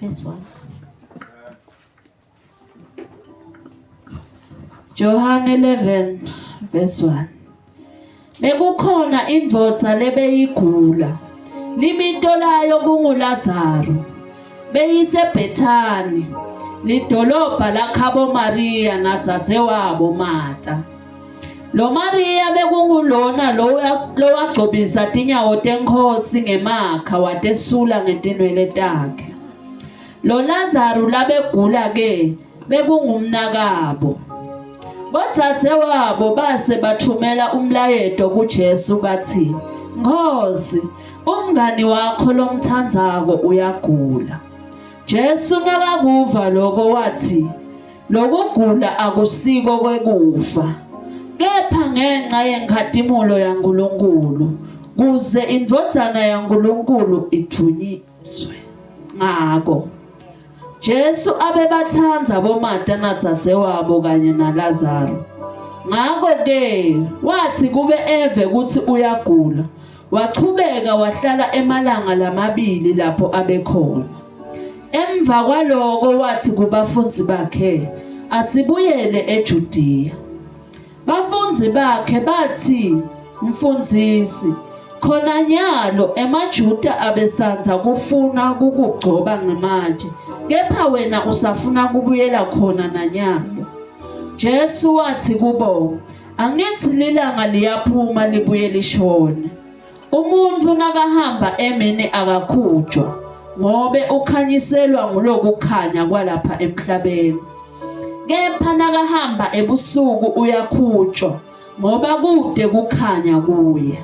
Verse 1. Johane 11 verse 1. Bekukhona indvodza lebeyigula. Libito layo kunguLazaro. BeyiseBhethani, lidolobha lakhabo Maria nadzadzewabo Marta. Lo Maria bekungulona lowagcobisa tinyawo teNkhosi ngemakha watesula ngetinwele takhe. Lo Lazaru labegula ke bekungumnakabo. Bodzadze wabo base bathumela umlayeto kuJesu bathi, "Nkhosi, umngani wakho lomthandzako uyagula." Jesu nakakuva loko wathi, Lokugula akusiko kwekufa, kepha ngenca yenkhatimulo yaNkulunkulu, kuze indvodzana yaNkulunkulu idvunyiswe. Ngako Jesu abebatsandza boMata nadzadzewabo kanye naLazaro. Ngako-ke watsi kube eve kutsi uyagula, wachubeka wahlala emalanga lamabili lapho abekhona. Emva kwaloko watsi kubafundzi bakhe, Asibuyele eJudiya. Bafundzi bakhe batsi, Mfundzisi, khona nyalo emaJuda abesandza kufuna kukugcoba ngematshe, kepha wena usafuna kubuyela khona nanyalo. Jesu watsi kubo, Angithi lilanga liyaphuma libuye lishone. Umuntfu nakahamba emini akakhutjwa ngobe ukhanyiselwa ngulokukhanya kwalapha emhlabeni. Kepha nakahamba ebusuku uyakhutjwa ngoba kute kukhanya kuye.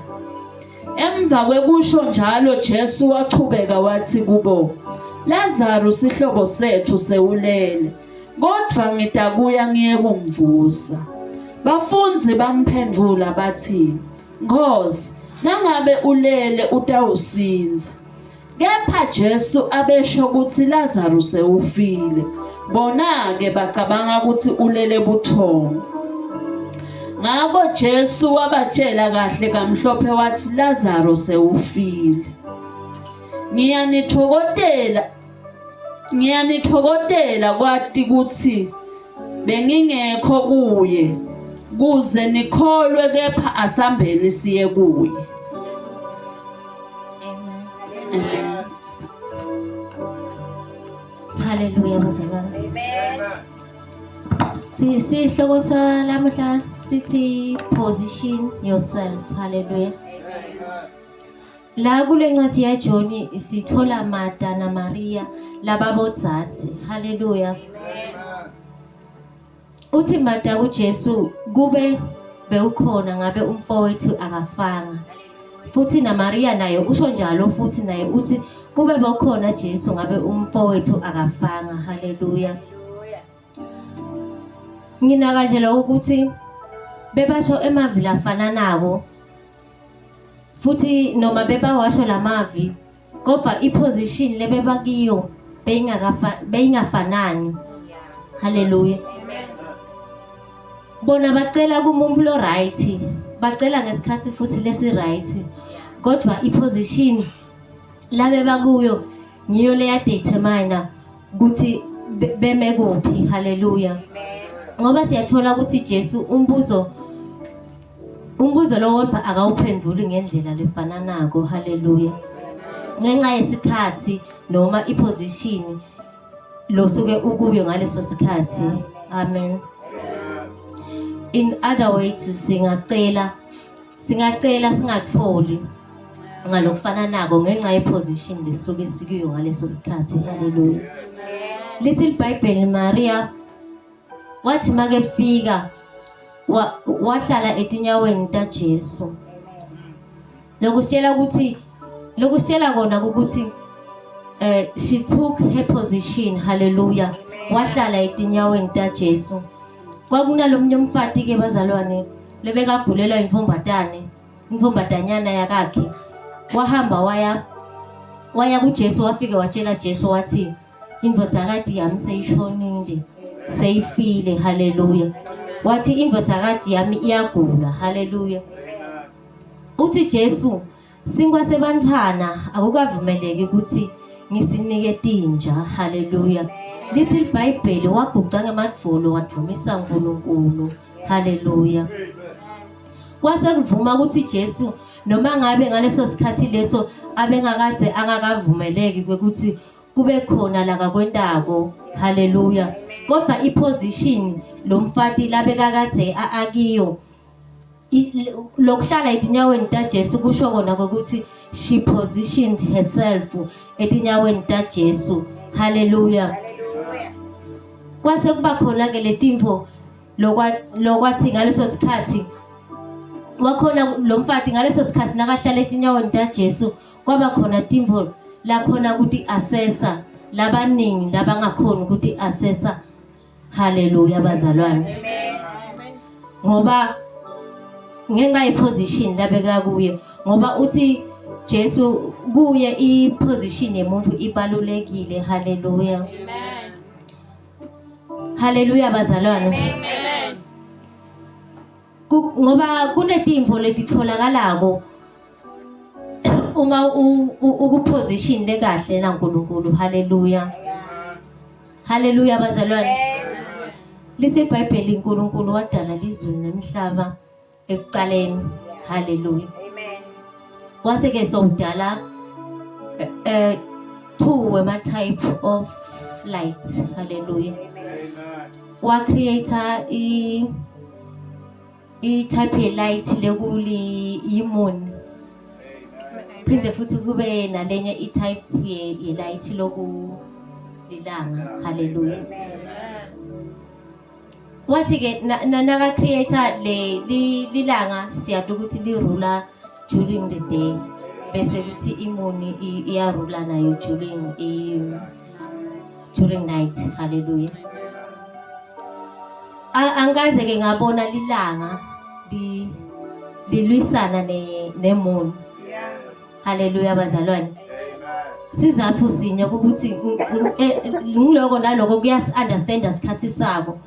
Emva kwekusho njalo Jesu wachubeka watsi kubo, Lazaru sihlobo setfu sewulele, kodvwa ngitakuya ngiye kumvusa. Bafundzi bamphendvula batsi, Nkhosi, nangabe ulele utawusindza. Kepha Jesu abesho kutsi Lazaru sewufile. Bona-ke bacabanga kutsi ulele buthongo. Ngako Jesu wabatjela kahle kamhlophe watsi Lazaro sewufile. Ngiyanitfokotela Ngiyanitfokotela kwati kutsi bengingekho kuye kuze nikholwe kepha asambeni siye kuye. Amen. Amen. Hallelujah bazalwane. Amen. Si sihloko salamuhla sithi position yourself. Hallelujah. La kulencwadi yaJohn sithola Martha naMaria lababodzadze. Haleluya. Uthi Martha kuJesu kube bewukhona ngabe umfowethu akafanga. Futhi naMaria naye usho njalo futhi naye uthi kube bokhona Jesu ngabe umfowethu akafanga. Haleluya. Nginaka nje lokho ukuthi bebasho emavi lafananako futhi noma bebawasho lamavi kodwa iposition lebebakiyo beyingakafa beyingafanani haleluya bona bacela kumuntu lo right bacela ngesikhathi futhi lesi right kodwa iposition labe bakuyo ngiyo leya determine ukuthi beme kuphi haleluya ngoba siyathola ukuthi Jesu umbuzo Umbuzo lo wodwa akawuphenduli ngendlela lefananako. Haleluya. Ngenxa yesikhathi noma iposition losuke ukuyo ngaleso sikhathi. Amen. In other words singacela singacela singatholi ngalokufananako ngenxa yeposition lesuke sikuyo ngaleso sikhathi. Haleluya. Lithi iBhayibheli Maria Wathi makefika wa, wahlala etinyaweni taJesu. Lokusitshela ukuthi lokusitshela kona ukuthi eh she took her position hallelujah wahlala etinyaweni taJesu. Kwakunalomnye umfati ke bazalwane lebekagulelwa intombatane intombatanyana yakakhe wahamba waya waya kuJesu wafike watshela Jesu wathi Indvodzakati yami seyishonile, seyifile, haleluya. Wathi indvodzakati yami iyagula, haleluya. Uthi Jesu, sinkwa sebantfwana akukavumeleki ukuthi ngisinike tinja. Haleluya. Lithi iBhayibheli waguca ngemadvolo wadvumisa uNkulunkulu. Haleluya. Kwase kuvuma ukuthi Jesu noma ngabe ngaleso sikhathi leso abengakadze angakavumeleki kwekuthi kube khona lakakwentako. Haleluya. Kodwa iposition lomfati labekakadze akiyo lokuhlala etinyaweni taJesu kusho kona ukuthi she positioned herself etinyaweni taJesu. Haleluya. Kwase kuba khona ke letimfo lokwathi ngaleso sikhathi wakhona lo mfati ngaleso sikhathi nakahlala etinyaweni taJesu kwaba khona timfo lakhona ukuthi assessa labaningi labangakhoni ukuthi assessa. Haleluya bazalwane. Ngoba ngenxa yeposition labeka kuye ngoba uthi Jesu kuye iposition yemuntu ibalulekile. Haleluya. Amen. Haleluya bazalwane. Amen. Ngoba kunetimvo letitholakalako uma ukuposition lekahle naNkulunkulu. Haleluya. Haleluya bazalwane. Lithi iBhayibheli uNkulunkulu wadala lizulu nemhlaba ekuqaleni. Haleluya. Amen. Wase ke sowudala eh, eh two wema type of light. Haleluya. Wa creator i i type ye light lekuli yi moon. Phinde futhi kube nalenye i type ye, ye light loku lilanga. Haleluya. Wathi ke naka creator le lilanga siyati ukuthi li ruler during the day bese kuthi imuni iyarula nayo during i during night. Haleluya. Angikaze ke ngabona lilanga li lilwisana ne nemoon. Haleluya bazalwane. Sizathu sinye ukuthi e, ngiloko naloko kuyasi understand isikhathi sabo.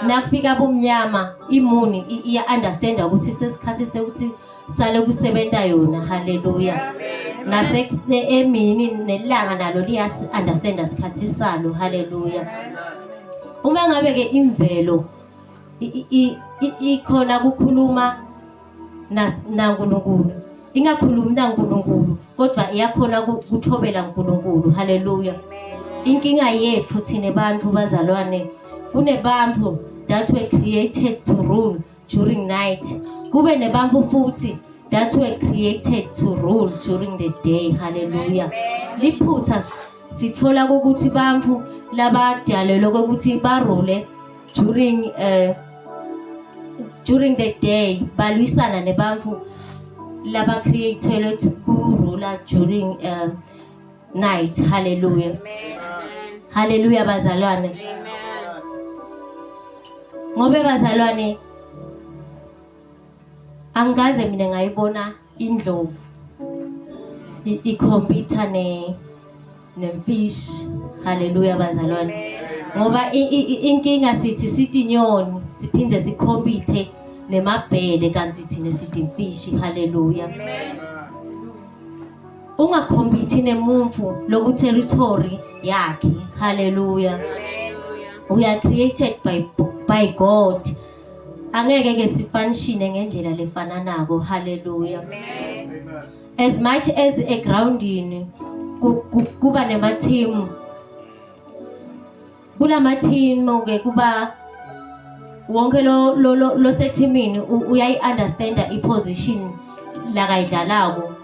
Nakufika bomnyama imuni iya understand ukuthi sesikhathi sekuthi sale kusebenta yona. Haleluya. Nase emini nelanga nalo liyasi understand isikhathi salo. Haleluya. Uma ngabe ke imvelo ikhona kukhuluma naNkulunkulu ingakhulumi naNkulunkulu kodwa iyakhona kuthobela uNkulunkulu. Haleluya. Inkinga yethu thina bantu bazalwane, kunebantu that were created to rule during night, kube nebantu futhi that were created to rule during the day. Haleluya. Liphutha sithola ukuthi bantu labadalelwe ukuthi barule during during the day balwisana nebantfu laba createlwe to rule during night. Hallelujah. Hallelujah bazalwane. Ngobe bazalwane angikaze mina ngayibona indlovu ikhompyutha ne nemfishi. Haleluya bazalwane. Ngoba inkinga sithi sithi inyoni siphinde sikhompyuthe nemabhele kanti thina sithi imfishi. Haleluya. Ungakhompyuthi nemuntu loku territory yakhe. Haleluya. We are created by God. Angeke ke sifanishine ngendlela lefananako. Haleluya. As much as egroundini kuba nema team, kulama team ke kuba wonke lo lo lo sethimini uyayi understand i position la kayidlalako,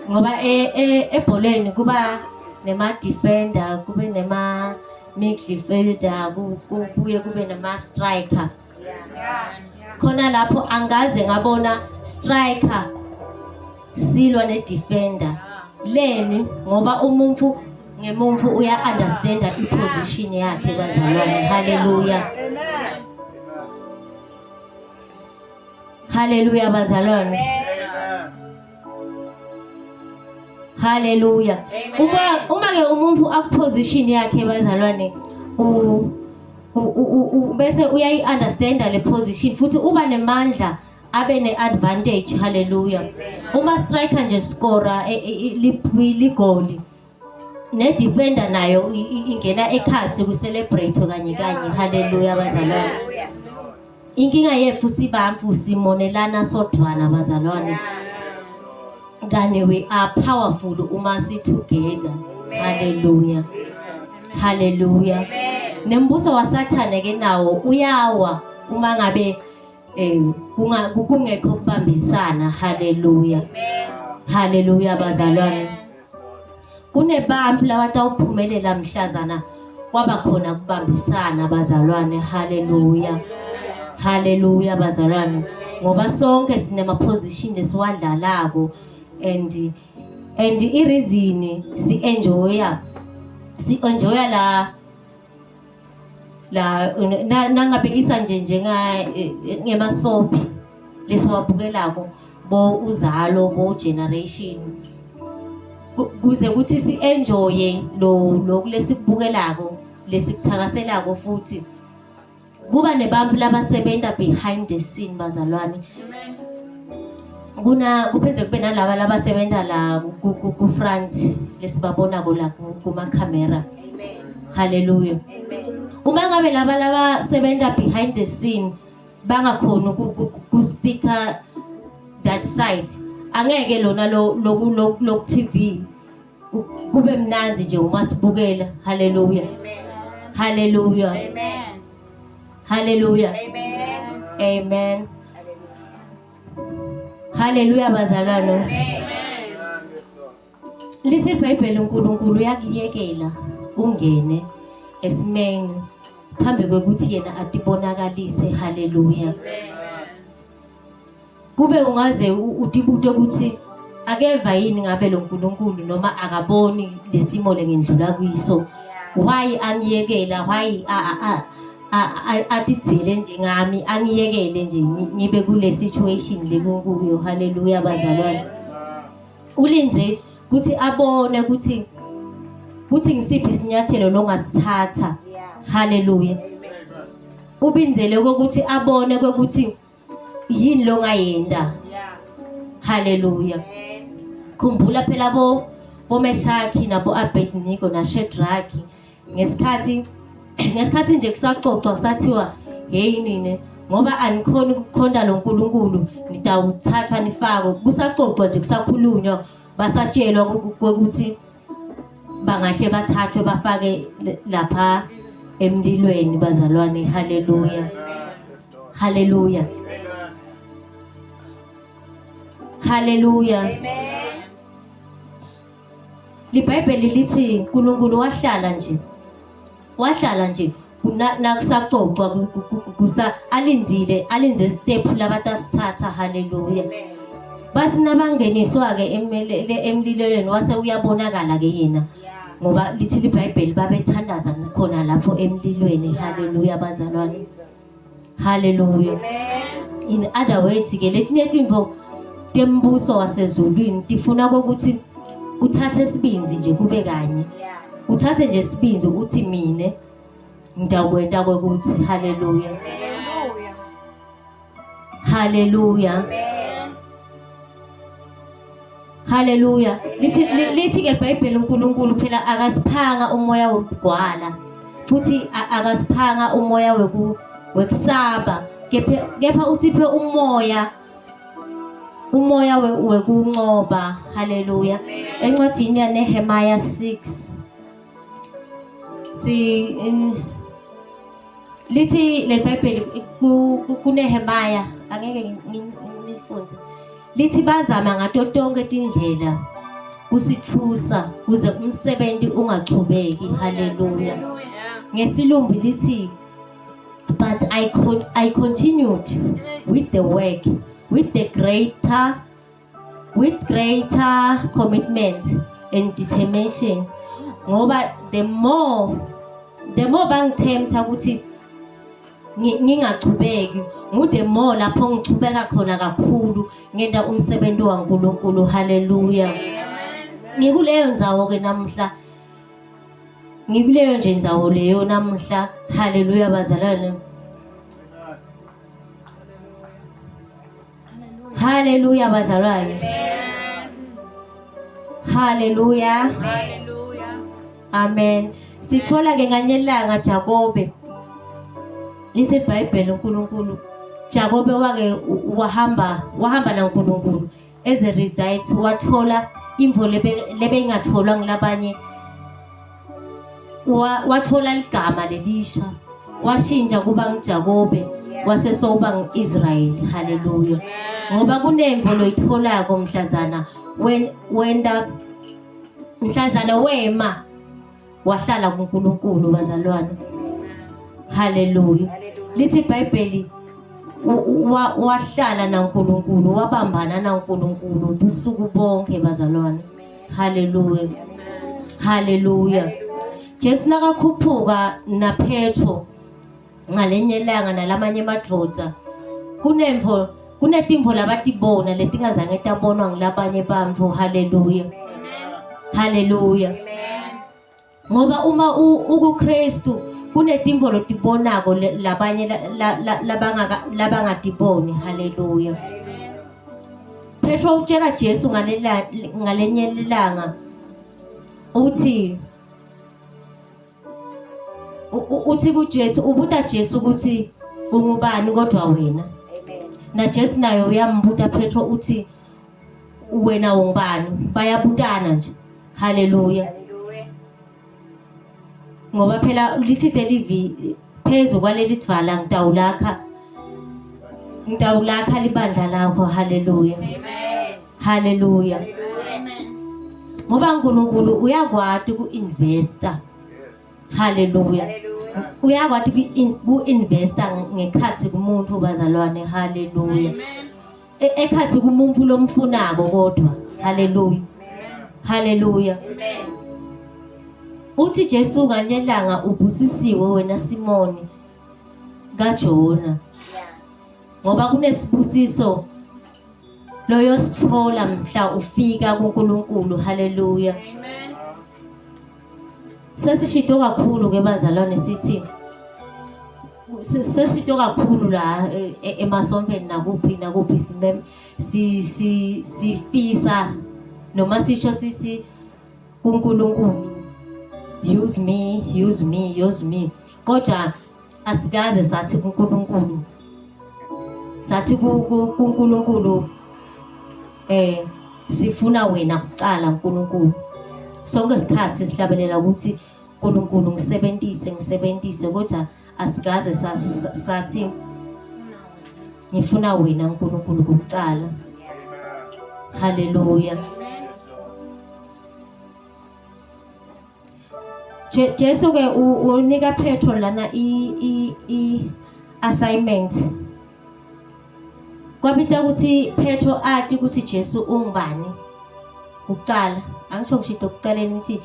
ngoba e, e, ebholeni kuba nema defender, kube nema midfielder, kubuye kube nema striker. Khona lapho angaze ngabona striker silwa ne defender leni, ngoba umuntu ngemuntu uya understand i position yakhe bazalwane. Haleluya. Haleluya bazalwane. Haleluya. Uma ke umuntu akuposition yakhe bazalwane, u bese uyayi understand le position futhi uba nemandla, abe ne-advantage. Haleluya. Uma striker nje score ligoli. Ne-defender nayo ingena ekhathi ku-celebrate kanye kanye. Haleluya bazalwane. Inkinga yethu sibamfu simonelana sodwana bazalwane. Kani we are powerful uma si together. Hallelujah. Hallelujah. Nembuso waSathane ke nawo uyawa uma ngabe eh kunga kungekho kubambisana. Hallelujah. Hallelujah bazalwane. Kunebantu labatawuphumelela mhlazana kwaba khona kubambisana bazalwane. Haleluya, haleluya bazalwane, ngoba sonke sinema position lesiwadlalako and and i-reason si enjoya si enjoya la la nangabhekisa nje njenga eh, ngemasopi lesiwabukelako bo uzalo bo generation kuze ukuthi si enjoye lo lokhu lesikubukelako lesikuthakaselako futhi kuba nebantu labasebenta behind the scene bazalwane kuna kupheze kube nalaba labasebenta la ku front lesibabonako la kuma camera haleluya uma ngabe laba labasebenta behind the scene bangakhoni ku sticker that side angeke lona lo lo lo TV kube mnanzi nje uma sibukela haleluya haleluya amen haleluya amen amen haleluya bazalwane amen lithi iBhayibheli uNkulunkulu uyakuyekela ungene esimeni phambi kwekuthi yena atibonakalise haleluya Kube ungaze utibute ukuthi akeva yini ngabe lo nkulunkulu noma akaboni lesimo lengindlula kuyiso why angiyekela why atijele nje ngami angiyekele nje ngibe kule situation lekukuyo haleluya bazalwane ulinze ukuthi abone ukuthi kuthi ngisiphi isinyathelo longasithatha haleluya ubinzele kokuthi abone kokuthi yini longayenda haleluya khumbula phela bo boMeshaki nabo Abednego naShedraki ngesikhathi ngesikhathi nje kusaxoxwa kusathiwa hey nine ngoba anikhoni ukukhonta lo nkulunkulu nitawuthathwa nifakwe kusaxoxwa nje kusakhulunywa basatshelwa ukuthi bangahle bathathwe bafake lapha emlilweni bazalwane haleluya haleluya haleluya libhayibheli lithi uNkulunkulu wahlala nje wahlala nje nakusaxoxwa kusa alindile alinze step labatasithatha haleluya bathi nabangeniswa-ke emlilelweni wase uyabonakala-ke yena ngoba lithi libhayibheli babethandaza khona lapho emlilweni haleluya bazalwane haleluya in other words ke letinye tintfo tembuso wasezulwini tifuna kokuthi uthathe isibinzi nje kube kanye uthathe nje isibinzi uthi mine ngitakwenta kwekuthi haleluya haleluya Haleluya. Lithi lithi ke iBhayibheli uNkulunkulu phela akasiphanga umoya wokugwala futhi akasiphanga umoya weku wekusaba kepha kepha usiphe umoya umoya wekunqoba. Haleluya. Encwadini yaNehemiah 6 si lithi leli Bhayibheli kuNehemiah angeke ngilifunde lithi bazama ngato tonke tindlela kusithusa kuze umsebenzi ungachubeki haleluya ngesilumbi lithi but I could I continued with the work with the greater with greater commitment and determination ngoba the more the more bangithemtha ukuthi ngingachubeki ngu the more lapho ngichubeka khona kakhulu ngenta umsebenzi waNkulunkulu haleluya ngikuleyo ndzawo ke namuhla ngikuleyo nje ndzawo leyo namuhla haleluya bazalwane Haleluya bazalwane. Haleluya. Haleluya. Amen. Sithola ke nganyelanga Jakobe liseBhayibheli uNkulunkulu Jakobe wake wahamba wahamba naNkulunkulu as a result wathola imvo lebeyingatholwa ngilabanye wathola ligama lelisha washintsha kuba nguJakobe wase sowuba ngu-Israyeli haleluya ngoba kunemvo loyitholako mhlazana wenda mhlazana wema wahlala kuNkulunkulu bazalwane haleluya lithi iBhayibheli wahlala naNkulunkulu wabambana naNkulunkulu busuku bonke bazalwane haleluya haleluya Jesu nakakhuphuka naPetro ngalenye ilanga nalamanye emadvodza kunemvo kunetimvo labatibona letingazange tabonwa ngilabanye bantfu haleluya haleluya ngoba uma ukuKristu kunetimvo lotibonako labanye labangaka labangatiboni haleluya Petro utshela Jesu ngalela ngalenye ilanga uthi uthi kuJesu ubuta Jesu ukuthi ungubani kodwa wena na Jesu naye uyambuta Petro uthi wena ungubani bayabutana nje haleluya ngoba phela lithi livi phezu kwaleli dvala ngitawulakha ngitawulakha libandla lakho haleluya haleluya ngoba uNkulunkulu uyakwati ku-investa haleluya uyakwati ku-investa ngekhathi kumuntu bazalwane haleluya e, ekhathi kumuntu lomfunako kodwa haleluya haleluya uthi Jesu ngalelanga ubusisiwe wena Simoni kaJona ngoba kunesibusiso loyosithola mhla ufika kuNkulunkulu haleluya sesishito kakhulu ke bazalwane sithi sesito kakhulu la e, e, emasontweni nakuphi nakuphi simem si si sifisa noma sisho sithi kuNkulunkulu use me use me use me kodwa asikaze sathi kuNkulunkulu sathi kuNkulunkulu eh sifuna wena kuqala uNkulunkulu sonke isikhathi sihlabelela ukuthi uNkulunkulu ngisebenzise ngisebenzise kodwa asikaze sathi ngifuna wena uNkulunkulu kuqala haleluya Jesu ke unika Petro lana i i i assignment Kwabita ukuthi Petro ati ukuthi Jesu ungubani kuqala angisho ngisho ekuqaleni ngithi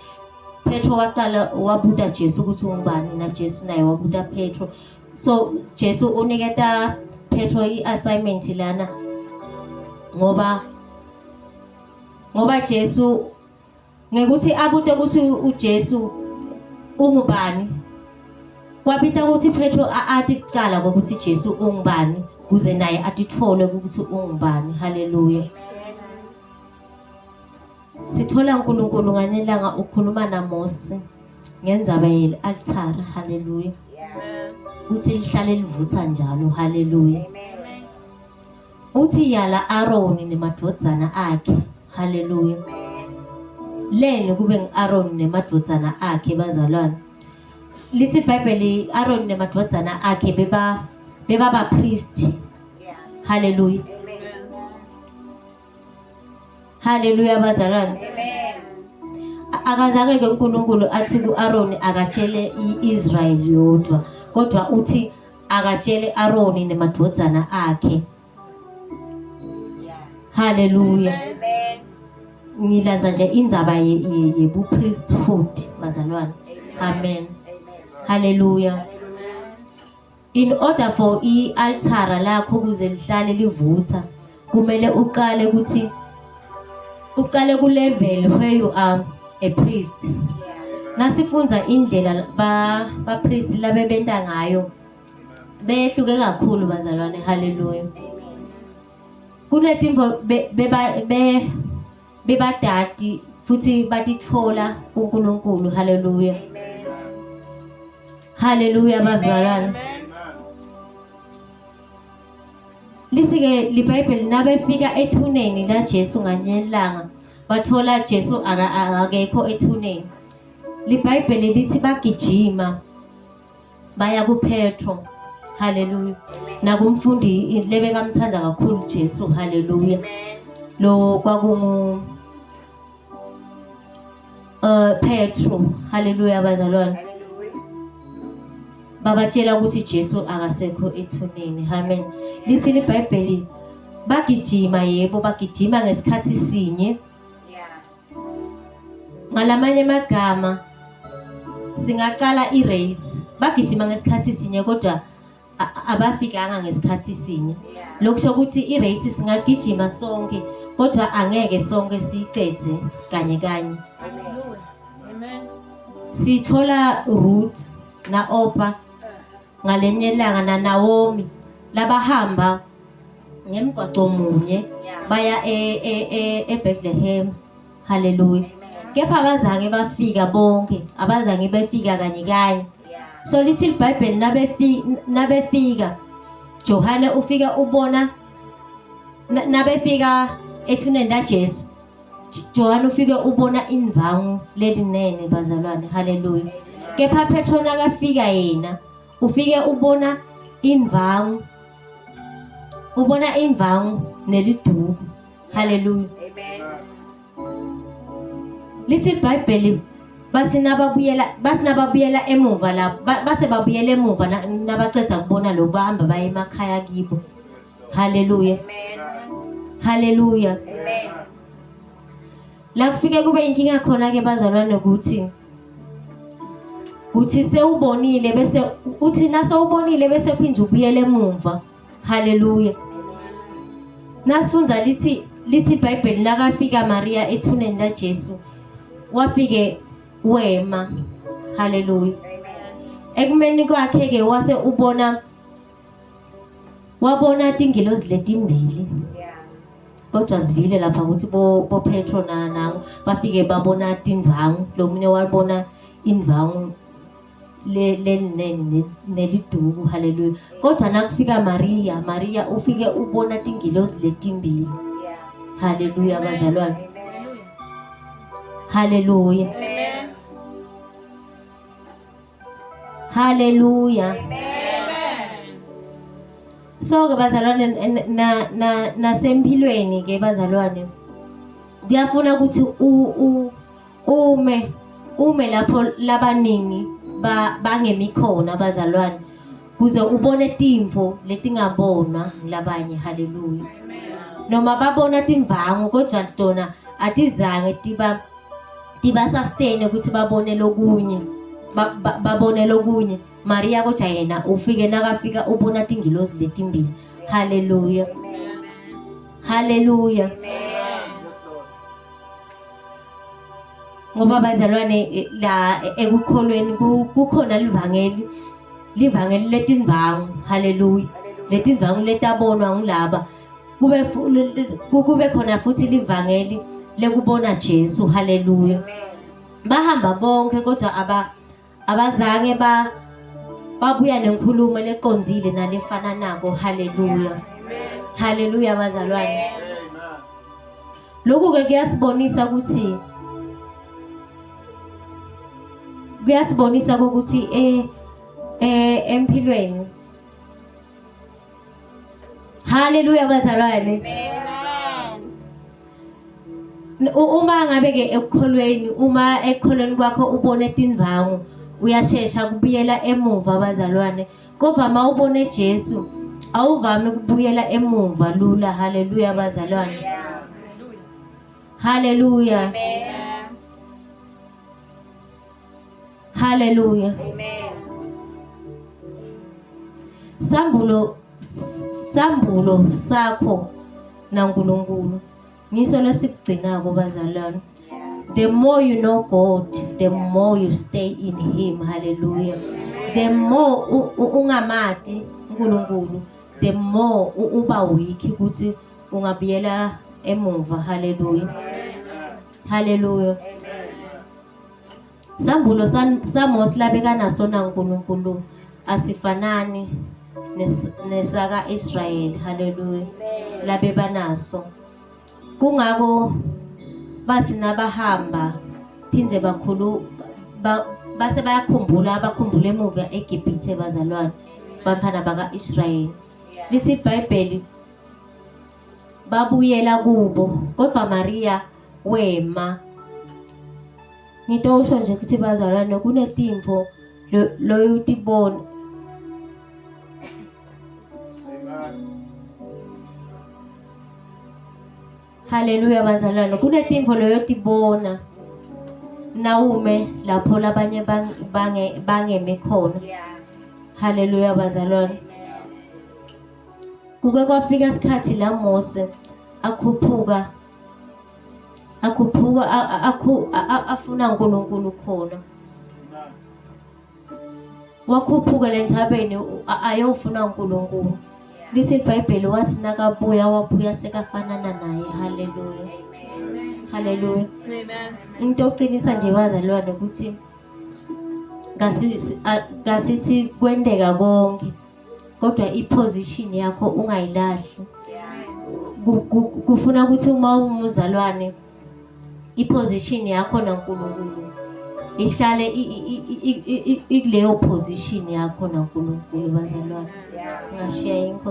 Petro waqala wabuta Jesu ukuthi ungubani na Jesu naye wabuta Petro so Jesu uniketa Petro i-assignment lana ngoba ngoba Jesu ngekuthi abute ukuthi uJesu ungubani kwabita ukuthi Petro athi kucala kokuthi Jesu ungubani kuze naye atithole ukuthi ungubani haleluya sithola uNkulunkulu nganelanga ukhuluma naMose ngenzaba yeli-altare haleluya kuthi lihlale livutha njalo haleluya Uthi yala Aroni nemadvodzana akhe. Haleluya. Leni kube ngu-Aroni nemadvodzana akhe bazalwane. Lithi iBhayibheli Aroni nemadvodzana akhe beba beba bapristi. Haleluya. Haleluya bazalwane. Akazange ke uNkulunkulu athi kuAroni akatshele iIsrael yodwa kodwa uthi akatshele Aroni nemadvodzana akhe. Haleluya. Ngilanza nje indzaba yebu priesthood bazalwane. Amen. Haleluya. In order for i-altara lakho ukuze lihlale livutha, kumele uqale ukuthi uqale ku level where you are a priest. Nasifunza indlela ba ba priest labebenta ngayo behluke kakhulu bazalwane haleluya. Kunetimvo beba be bebadati Futhi batitfola kuNkulunkulu. Haleluya. Haleluya bazalwane. Lithi-ke liBhayibheli nabefika ethuneni laJesu ngalinye ilanga bathola Jesu akekho ethuneni. LiBhayibheli lithi bagijima baya kuPetro. Haleluya. Nakumfundi lebekamthanda kakhulu Jesu. Haleluya. Lo kwakungu uh Petro. Haleluya bazalwane. Babatshela ukuthi Jesu akasekho ethuneni. Amen. Lithi iBhayibheli bagijima yebo bagijima ngesikhathi sinye. Ngalamanye amagama singacala i-race bagijima ngesikhathi sinye kodwa abafikanga ngesikhathi sinye. Lokusho ukuthi i-race singagijima sonke kodwa angeke sonke siyicedze kanye kanye. Sithola Ruth na Opa ngalenye ilanga na Naomi labahamba ngemgwaco munye baya e, e, e, eBethlehem. Haleluya. Kepha abazange bafika bonke, abazange befika kanye kanye. So lithi iBhayibheli nabefika nabefika Johane ufika ubona nabefika ethuneni laJesu. Johane ufike ubona indvangu lelinene bazalwane. Haleluya. Kepha Petro nakafika yena ufike ubona indvangu ubona indvangu neliduku. Haleluya. Amen. Lithi iBhayibheli basinababuyela basinababuyela emuva la base babuyela emuva nabaceda kubona lo bahamba baye emakhaya kibo. Haleluya. Amen. Haleluya. Amen. La kufike kube inkinga khona ke bazalwane ukuthi uthi sewubonile bese uthi nasewubonile bese uphinde ubuyele emumva. Haleluya. Nasifundza lithi lithi iBhayibheli nakafika Maria ethuneni laJesu wafike wema. Haleluya. Ekumeni kwakhe ke wase ubona wabona tingilozi letimbili. Kodwa sivile lapha ukuthi bo bo Petro na nangu bafike babona tindvangu lomunye wabona indvangu lelinene neliduku haleluya kodwa nakufika Maria Maria ufike ubona tingilozi letimbili haleluya bazalwane haleluya haleluya so ke bazalwane na na nasempilweni ke bazalwane kuyafuna ukuthi u ume ume lapho labaningi bangemi khona bazalwane kuze ubone timfo letingabonwa ngilabanye haleluya noma babona timvangu kodwa tona atizange tiba tiba sustain ukuthi babone lokunye babone lokunye Maria kodwa yena ufike nakafika ubona tingilozi letimbili haleluya haleluya ngoba bazalwane eh, la eh, ekukholweni kukhona livangeli livangeli letimvangu haleluya letimvangu letabonwa ngulaba kube kube khona futhi livangeli lekubona Jesu haleluya bahamba bonke kodwa aba abazange ba babuya nenkulumo leqondile nalefana nako haleluya haleluya bazalwane lokhu ke kuyasibonisa ukuthi kuyasibonisa ukuthi eh eh empilweni Haleluya bazalwane. Uma ngabe ke ekukholweni uma ekukholweni kwakho ubone tindvangu uyashesha kubuyela emuva bazalwane. Kodwa uma ubone Jesu awuvami ukubuyela emuva lula. Haleluya bazalwane. Haleluya. Haleluya. Amen. Sambulo sambulo sakho naNkulunkulu ngiso lesikugcinako bazalwane. The more you know God, the more you stay in him. Hallelujah. The more ungamati uNkulunkulu, the more uba weak ukuthi ungabuyela emuva. Hallelujah. Haleluya. Sambulo saMose labekanaso naNkulunkulu asifanani nesaka Israyeli. Haleluya. Labebanaso. Kungako bathi nabahamba phindze bakhulu base bayakhumbula abakhumbula emuva eGibhithe bazalwane bamfana baka-Israyeli. Lithi iBhayibheli babuyela kubo kodwa Maria wema. Ngitosho nje ukuthi bazalwane kunetimfo loyutibona Haleluya bazalwane kunetimfo loyotibona nawume lapho labanye bange bangemi khona. Haleluya bazalwane. Kuke kwafika isikhathi la Mose akhuphuka akhuphuka afuna uNkulunkulu khona. Wakhuphuka lentabeni ayofuna uNkulunkulu. Lithi iBhayibheli wathi nakabuya wabuya sekafanana naye. Haleluya. Haleluya. Amen. Into oqinisa nje bazalwane ukuthi ngasithi kwendeka konke kodwa iposition yakho ungayilahli. Kufuna ukuthi uma umuzalwane iposition yakho naNkulunkulu ihlale ikuleyo position yakho naNkulunkulu bazalwane. Ngashiya inkosi.